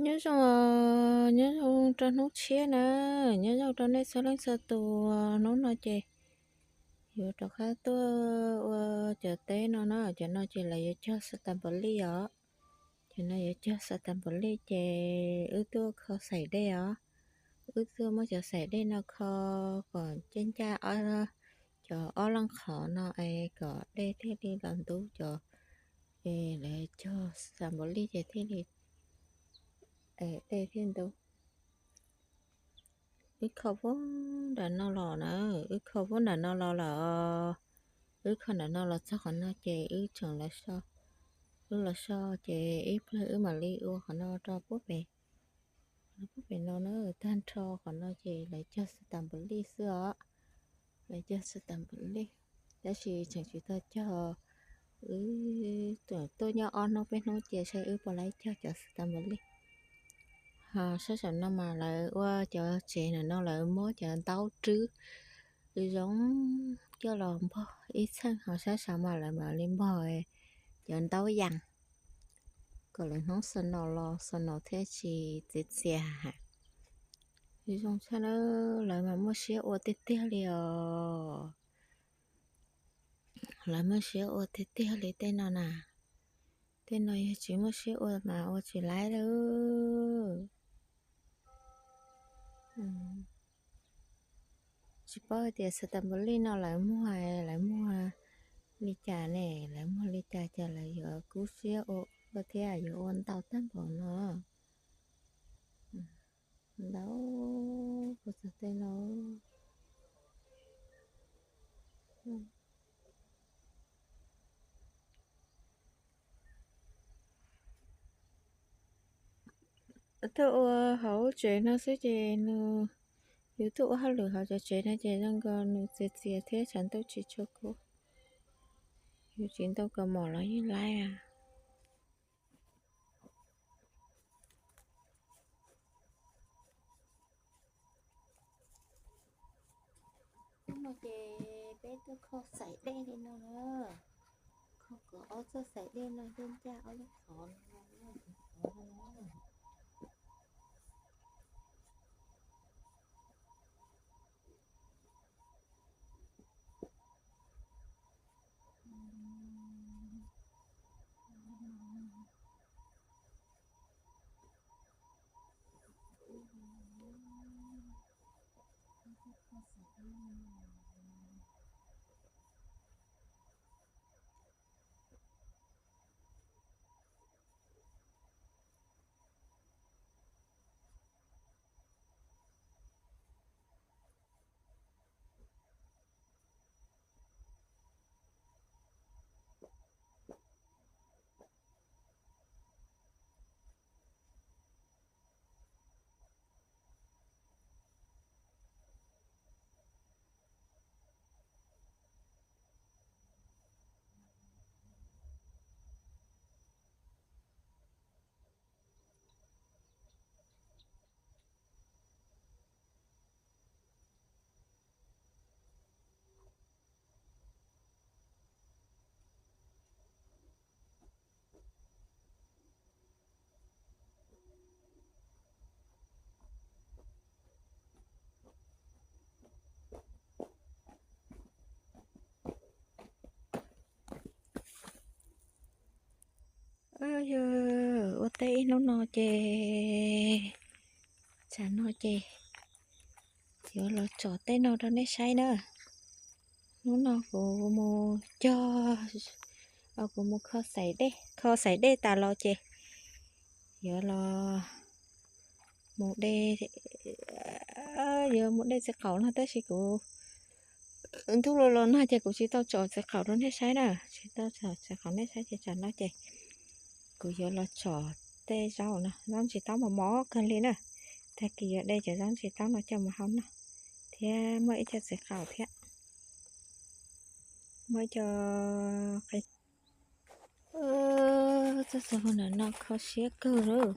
Nyob zoo, nyob zoo rau hnub tshiab na, nyob zoo rau nej txhua leej txhua tus. Hnub no ces yuav rov qab tuaj ua cov teb no na, cov no ces lawv yuav cog xas tas npam lij os. Cov no yuav cog xas tas npam lij ces wb tuaj kho xaim dej os. Wb tuaj muab cov xaim dej no kho kom ncaj ncaj cov ob leeg qhov no es kom dej thiaj li los ntub cov, es lawv cog xas tas npam lij ces thiaj li dej thiaj ntub. Wb kho puag nram no los na, wb kho puag nram no los lawm. Wb kho nram no los txog qhov no ces wb tseem los so, wb los so ces ib pliag wb mam li ua qhov no rau puag pem, puag pem no na. Tag nrho qhov no ces lawv cog xas tas npam lij xwb os. Lawv cog xas tas npam lij, tab sis tseem tsis tau cog. Wb tuaj nyob ob hnub peb hnub ces saib wb puas laib cog cov xas tas npam lij. Ho sab saum no mas lawv ua cov tsev ntawm no lawv muab cov ntaub rwb zoo coj los npog ib txheej, ho sab saud mas lawv mam li npog cov ntaub yas kom lawv hnub snow los snow thiaj tsis txias txias. Zoo tshaj na, lawv mas muaj siab ua tiag tiag li os. Lawv muaj siab ua tiag tiag li tej no na. Tej no yog tsis muaj siab ua mas ua tsis laib lawm. Tsis paub hais tias xas tas npam lij no lawv muag, lawv muag li cas ne, lawv muag li cas ces lawv yuav kub siab ua thiab yuav ua ntau tag npaum no. Ntau, puas txog tej no. Tuaj ua hauv tsev no xwb ces nws, yus tuaj ua hauj lwm hauv cov tsev no ces zoo nkaus nws txias txias thiab tshav ntuj tsis tshua kub. Yus tsis ntau kaus mom los yeej laib. Hnub no ces peb tuaj kho xaim dej li no na. Kho kom ob txoj xaim dej no ncaj ncaj ob lub qhov no. Yog ua teb ib hnub no ces tsam no ces yuav los tsom tej no rau nej saib na. Hnub no kuv mus cog, kuv mus kho xaim dej, kho xaim dej tas los ces yuav los mus de, yuav mus de txiv qaum no tab sis kuv ntuj los los nag ces kuv tsis tau tsom txiv qaum rau nej saib na, tsis tau tsom txiv qaum nej saib ces tsam no ces kuv yuav los tsom tej zaub no, zaub ntsis taub mos mos kawg li na. Tag kis yuav de cov zaub ntsis taub no coj mus hau noj thiab muaj ib co txiv qaum thiab muaj ib co qe. Tuaj txog nram no kho siab kawg lawm.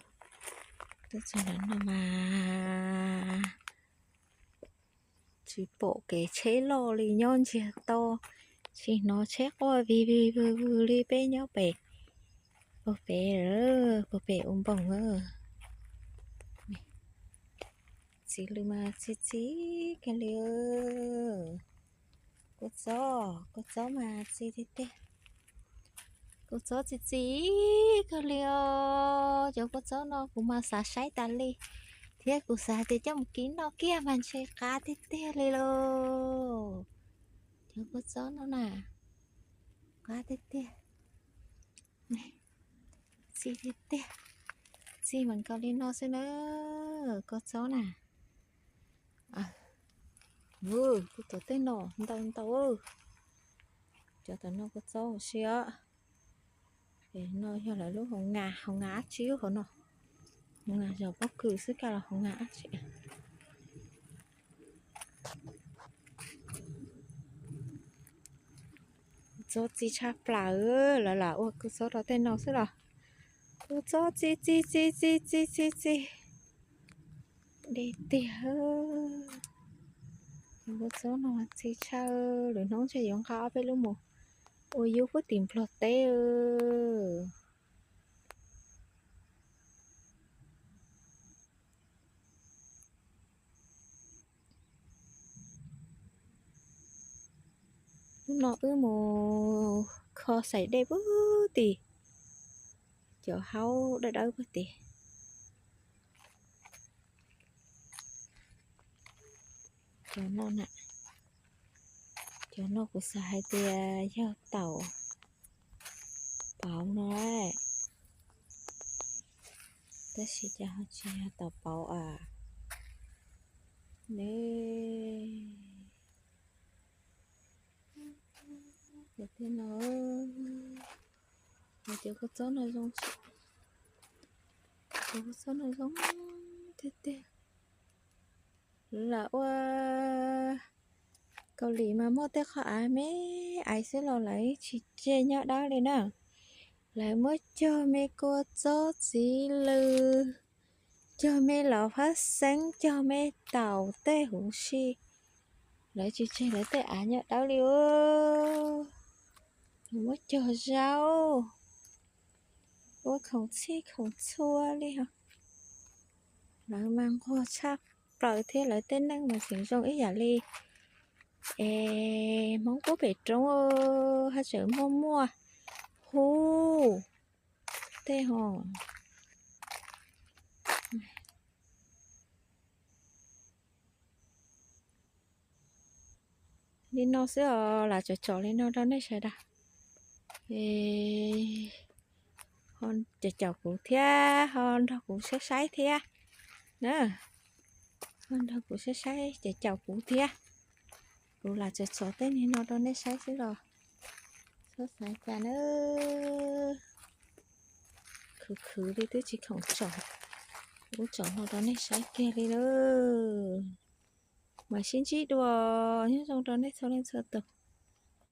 Tuaj txog nram no mas tsis pom kev tsheb loj li, nyob ntsiag to, tsis hnov tsheb quaj vig vig vwg vwg li peb nyob pem, puag pem, puag pem ua npoog. Txiv lws mas txi txi kawg li. Kua txob, kua txob mas txi tiag tiag. Kua txob txi txi kawg li os. Cov kua txob no kuv mas xav saib tas li, thiab kuv xav hais tias coj mus kib noj kiag mas ntshe qab tiag tiag li lauj. Cov kua txob no na, qab tiag tiag. Txi tiag tiag, txi mas nkaus li no xwb na. Kua txob na. Kuv tom tej no ntau ntau. Cov tom no kua txob huv si os. No yog lawv lub hoo nas, hoo nas dab tsi hauv no? Hoo nas zos pob kws xwb kaj los hoo nas dab tsi? Kua txob txi tshaj plaws, lawv lam ua kua txob rau tej no xwb los. Kua txob txi txi txi txi txi txi txi. Deb tiag. Kua txob no txi tshaj, lwm hnub ntshe yuav nqa ob peb lub mus ua yub puag tim Nplog teb. Hnub no wb mus kho xaim dej puag tim cov haub dawb dawb puag tim. Cov no na, cov no kuv xav hais tias yog taum pauv no, tab sis cas ho tsis yog taum pauv a. Ne, cov no, cov kua txob no zoo, cov kua txob no zoo tiag tiag. Lawv ua Kaus Lim mas muaj tej qhov av me aiv xwb los lawv tsis tseg nyob dawb li na. Lawv muab cog me kua txob txiv lws, cog me lov phab xeeb, cog me taum tej huv si, lawv tsis tseg lawv tej av nyob dawb li. Lawv muab cog zaub ua khoom txhij khoom txhua li os. Lawv mas nquag tshaj plaws thiab lawv tej neej mas tseem zoo ib yam li es Hmoob pub pem roob, haj tseem muaj muaj hub tej ho. Li no xwb os, lam tsom tsom li no rau nej sawv daws. Ho caum caum kuv thiab ho nrog kuv saib saib thiab na. Ho nrog kuv saib saib caum caum kuv thiab. Kuv lam tsom tsom tej niag no rau nej saib xwb los txhob xav cas na. Khwv khwv li twb tsis khoom tsom, kuv tsom no rau nej saib kiag li na. Mam sib ntsib dua, nyob zoo rau nej txhua leej txhua tus.